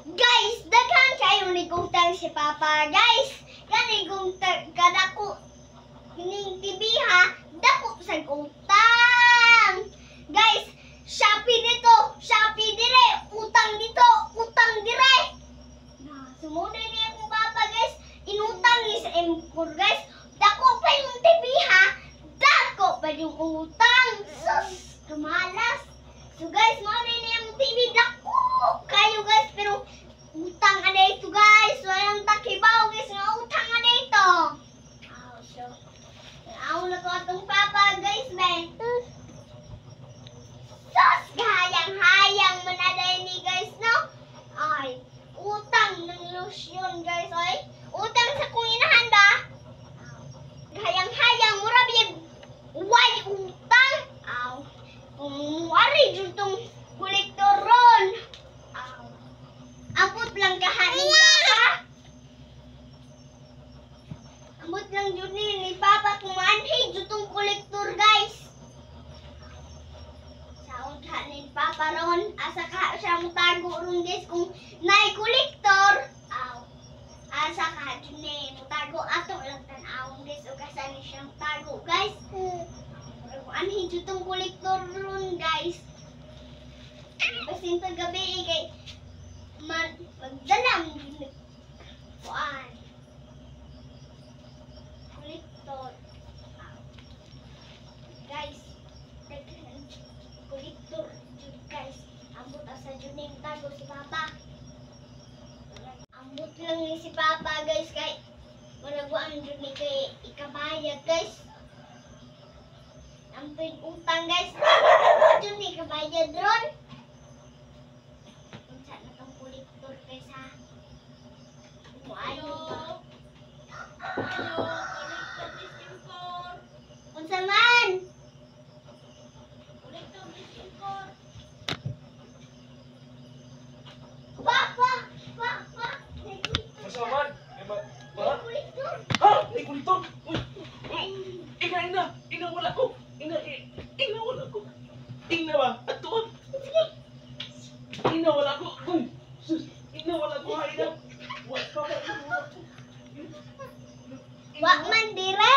Guys, daghan kayo ni utang si Papa, guys. Kani kung kadako ning TV ha, dako sa utang. Guys, Shopee dito, Shopee dire, utang dito, utang dire. Na, sumunod niya akong papa, guys. Inutang ni sa M4, guys. Dako pa yung TV ha. Dako pa yung utang. Sus, kamalas. So guys, mo na niya ang TV. Dako kayo, guys, pero utang ana ito, guys. Walang takibaw, guys, nga utang ana ito. Oh, so, ako na ko atong papa, guys, man. Sus, gahayang-hayang man na ni, guys, no? Ay, utang ng lotion, guys, ay. Utang sa kong inahan ba? Gahayang-hayang, mura biyag, way utang. Aw, kung jud tong kolektor ron. Aw, ambot lang kahanin papa. Ambot lang jud ni papa kung maanhi jud tong kolektor, guys. Saon ka ni papa ron, asa ka siya mutago ron, guys, kung naay kolektor. Aw, asa ka jud ni mutago, ato lang tan-awon, guys, ug asa ni siya mutago, guys. Kung anhi jud tong kolektor ron, guys. Basin pag gabi eh, kay man magdalang jud kuan kolektor. Aw. Guys, daghan kolektor jud, guys. Ambot asa jud ning tago si Papa. Ambot lang ni si Papa, guys, kay managuan jud ni kay ikabayad, guys. Amping utang, guys. Jud ni kabayad ron. Unsa na tong kolektor, guys, ha? Muayo ba? Hello, collector this import. Unsa man? Collector this import. Papa, Papa, may kolektor Asa siya. man? Eh, ba? May Ba? kolektor. Ha? May kolektor? Uy! Uy! Ina, ina! Ina, wala ko! Ina, ina, wala ko! Ina ba? Ato ah! Ina, wala ko! Uy! Sus! Ina, wala ko ha! Ina! Wala pa ba? Ina, wala ko! Wa man dire.